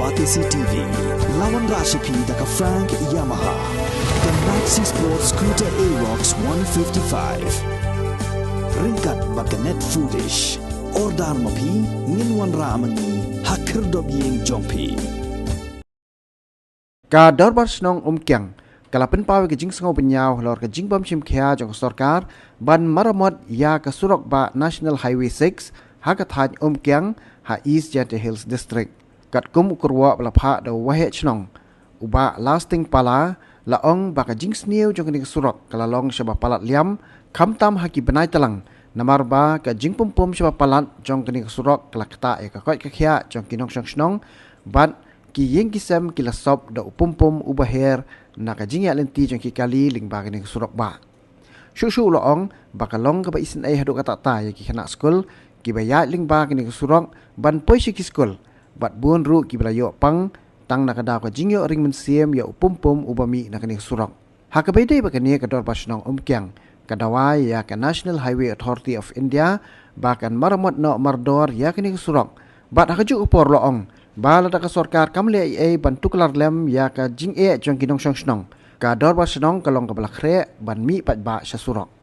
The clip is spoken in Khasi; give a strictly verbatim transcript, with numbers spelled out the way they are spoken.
R T C T V, la wanrah sha phi da ka Frank Yamaha, ka Maxi Sport Scooter Aerox one fifty-five. Ryngkat bad ka Net Foodish. Order ma phi, ngin wanrah ma ngi ha khyrdop ïing jong phi. Ka Dorbar Shnong Umkiang ka la pynpaw ïa ka jingsngew bynñiaw halor ka jingbym shim khia jong ka sorkar ban maramot ïa ka surok bah National Highway six ha ka thaiñ Umkiang, ha East Jaintia Hills District. Katkum u kyrwoh ba la phah da u Waheh Shnong, u Bah Lasting Pala, la ong ba ka jingsniew jong kane ka surok ka la long shaba palat liam, khamtam ha ki bnai talang, namar ba ka jingpumpum shaba palat jong kane ka surok ka la ktah ïa ka koit ka khiah jong ki nongshong shnong, bad ki ïing ki sem ki la sop da u pumpum uba her na ka jingïaid lynti jong ki kali lyngba kane ka surok bah. Shuh shuh u la ong ba ka long kaba isynei haduh katta katta ïa ki khynnah skul kiba ïaid lyngba kane ka surok ban poi sha ki skul, bad bun ruh kiba la ïoh pang tang na ka daw ka jingïoh ring mynsiem ïa u pumpum uba mih na kane ka surok. Ha kaba ïadei bad kane, ka Dorbar Shnong Umkiang ka dawa ïa ka National Highway Authority of India ba kan maramot noh mardor ïa kane ka surok. Bad ha kajuh ka por u la ong ba lada ka sorkar kam leh ei ei ban tuklar lem ïa ka jingeh jong ki nongshong shnong, ka Dorbar Shnong ka long kaba la khreh ban mih paidbah sha surok.